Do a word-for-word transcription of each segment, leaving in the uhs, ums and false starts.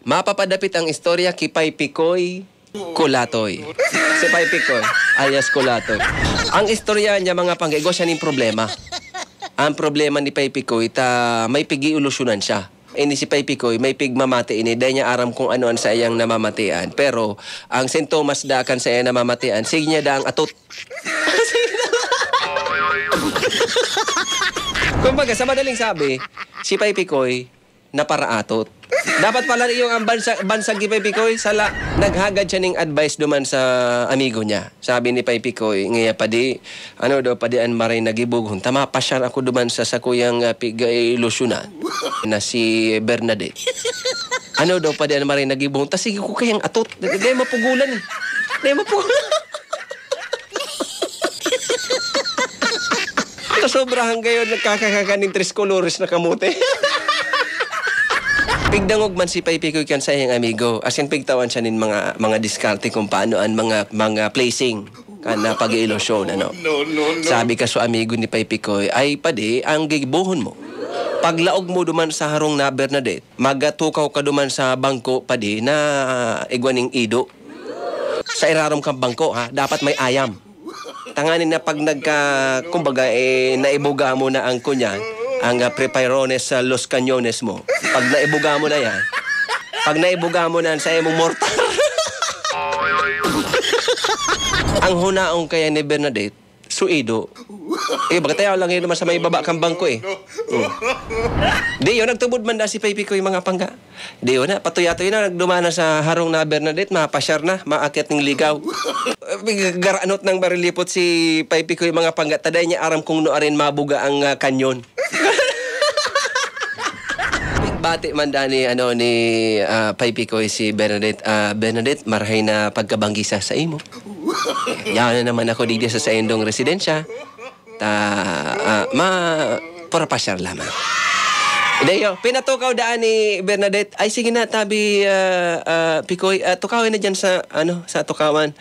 Mapapadapit ang istorya ki Pay Pikoy Kulatoy. Si Pay Pikoy, alias Kulatoy. Ang istorya niya, mga pangga, igwa siya nin problema. Ang problema ni Pay Pikoy, ta may pig-iilusyonan siya. Ini si Pay Pikoy, may pigmamati ini, dai niya aram kung ano an saiyang namamatian. Pero, ang sintomas da kan saiyang namamatian, sige niya da ang atot. Kumbaga, sa madaling sabi, si Pay Pikoy, naparaatot. Dapat pala iyo ang bansa-, bansag ni Pay Pikoy, sala, naghagad siya ning advice duman sa amigo niya. Sabi ni Pay Pikoy, "Ngaya, padi, ano daw, padi, an maray na gibohon ta, mapasyar ako duman sa sakuyang, ah, pig-iilusyonan na si Bernadette." "Ano daw, padi, an maray na gibohon ta, sige ko kayang atot. Dai mapugulan eh. Dai mapugulan." Nasobrahan kayo, nagkakakakan ning tres colores na kamote. Pigdangog man si Pay Pikoy kan saiyang amigo, as in, pigtawan siya nin mga, mga diskarte kung paano an mga, mga placing kan na pag-iilusyon, ano. No, no, no. Sabi ka sa amigo ni Pay Pikoy, "Ay, padi, ang gigibohon mo, paglaog mo duman sa harong na Bernadette, magatukaw ka duman sa bangko, padi, na igwa ning ido. Sa irarom kan bangko, ha, dapat may ayam. Tanganing na pag nagka-, kumbaga, eh, naibuga mo na ang kunyan, ang, ah, preparones sa Los Cañones mo. Pag naibuga mo na yan, pag naibuga mo na sa imong mortar." Ang hunaong kaya ni Bernadette, suido. Eh, baga tayaw lang yun naman sa may baba kan bangko eh. Mm. Di yun, nagtubod man da si Pay Pikoy, mga pangga. Di yun na, patuya-tuya na, nagduman na sa harong na Bernadette, mapasyar na, maakyat ning ligaw. Eh, garanot nang marilipot si Pay Pikoy, mga pangga, ta dai niya aram kung no arin mabuga ang, ah, kanyon. Bati man da ni, ano, ni, ah, Pay Pikoy si Bernadette. "Ah, Bernadette, marahay na pagkabanggi sa, sa imo. Yan na naman ako digdi sa saindong residensya. Ta, ah, ma-, para pasyar lamang." Dayo, pinatukaw daan ni Bernadette. "Ay, sige na, tabi, ah, ah, Pikoy, ah, tukawin na dyan sa, ano, sa tukawan."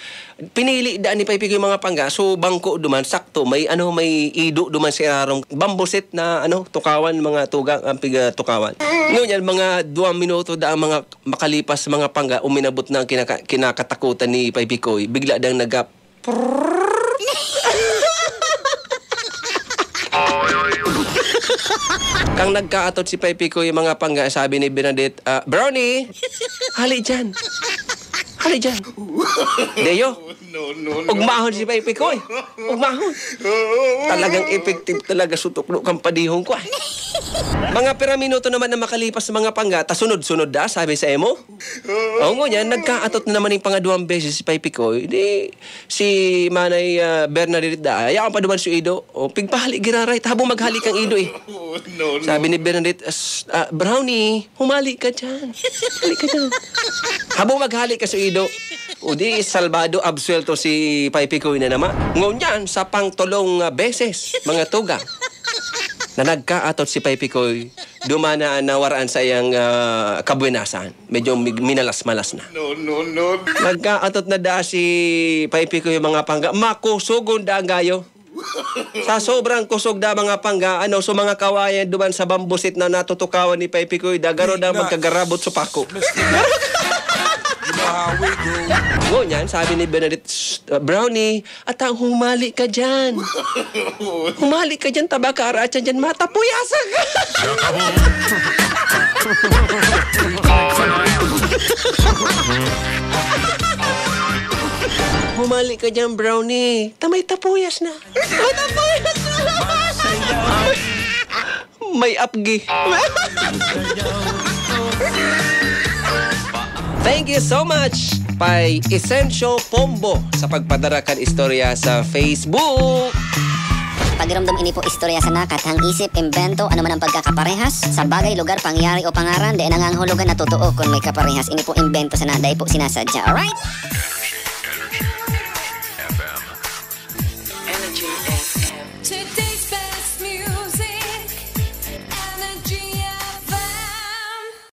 Pinili daan ni Pay Pikoy mga pangga. So, bangko duman, sakto, may, ano, may ido duman sa irarom. Bambusit na, ano, tukawan, mga tugang, ang piga tukawan. Ngunyan, mga duwang minuto daan mga makalipas, mga pangga, uminabot na ang kinaka-, kinakatakutan ni Pay Pikoy. Bigla dang nag-, Kan nagkaatot si Pay Pikoy, mga pangga, sabi ni Bernadette, ah, "Brownie, hali dyan. Hali dyan." Deyo, No, no, no. Ugmahon si Pay Pikoy. Ugmahon. Talagang effective talaga sutok no kan padihon ko, ah. Mga pira minuto naman na makalipas sa mga pangga, ta sunod-sunod da, sabi sa imo. O, ngunyan, nagkaatot na naman yung pangaduang beses si Pay Pikoy. Di, si Manay, ah, Bernadette da, ayaw pa duman si Ido. O, pigpahali, giraray. Habang maghali kang Ido eh. No, no. Sabi ni Bernadette, "As-, ah, Brownie, humali ka dyan. Humali ka dyan." Habang maghali ka sa Ido, o di, salbado, absuelto si Pay Pikoy na naman. Ngunyan, sa pangtulong, ah, beses, mga tugang, na nagkaatot si Pay Pikoy, dumana na waraan sa iyang, ah, kabuenasan. Medyo mig-, minalas-malas na. No, no, no. Nagkaatot na da si Pay Pikoy, mga pangga. Makusogon da ang gayo. Sa sobrang kusog da, mga pangga, ano, so mga kawayan duman sa bambusit na natutukawan ni Pay Pikoy, da garo da magkagarabot sa pako. Ngunyan, sabi ni Bernadette, "Shh, Brownie, at ang humali ka dyan. Humali ka dyan, tabaka araat yan dyan, matapuyasan ka." "Humali ka dyan, Brownie. Ta may tapuyas na. May tapuyas na." May apgi. Thank you so much, Pay Isencio Pombo, sa pagpadara kan istorya sa Facebook. Pagiromdom, ini po istorya sana, kathang isip, imbento, ano man ang pagkakaparehas sa bagay, lugar, pangyayari o pangaran, dai nangangahulugan na totoo kun may kaparehas. Ini po imbento sana, dai po sinasadya. Alright?